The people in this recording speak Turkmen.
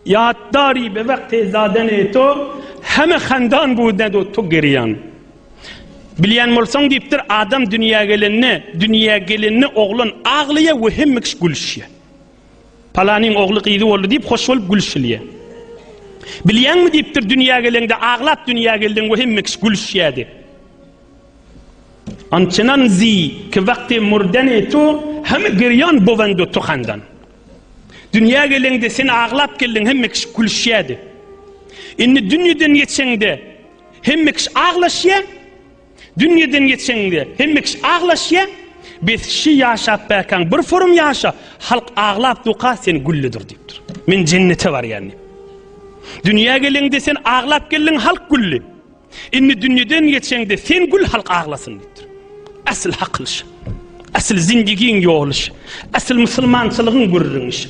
Ýatdary be wagty zadany to, heme handan budned u to girýan. Bilýän bolsaň diýipdir, adam dünýä gelende, dünýä gelende oglan aglaýar we hemme kişi gülüşýär. Palanyň ogly gyzy boldy diýip hoş bolup gülüşilýär. Bilýäňmi diýipdir, dünýä geleňde aglap dünýä geldiň we hemme kişi gülüşýärdi. Ançenan zi ki wagty murdeni tu heme girýan bowendu tu handan. Dünýä geleňde sen aglap geldiň hemme kişi gülüşýärdi. Indi dünýeden geçeňde hemme kişi aglaşýar. Dünýeden geçeňde hemme kişi aglaşýar. Bes şi ýaşap bäkäň bir forum ýaşa, halk aglap duka sen gülli dur diýipdir. Men jennete barýan diýip. Dünýä geleňde sen aglap geldiň halk gülli. Indi dünýeden geçeňde sen gül halk aglasyn diýipdir. Asyl hakyl şu. Asyl zindigiň ýoly şu. Asyl musulmançylygyň gürrüňi şu.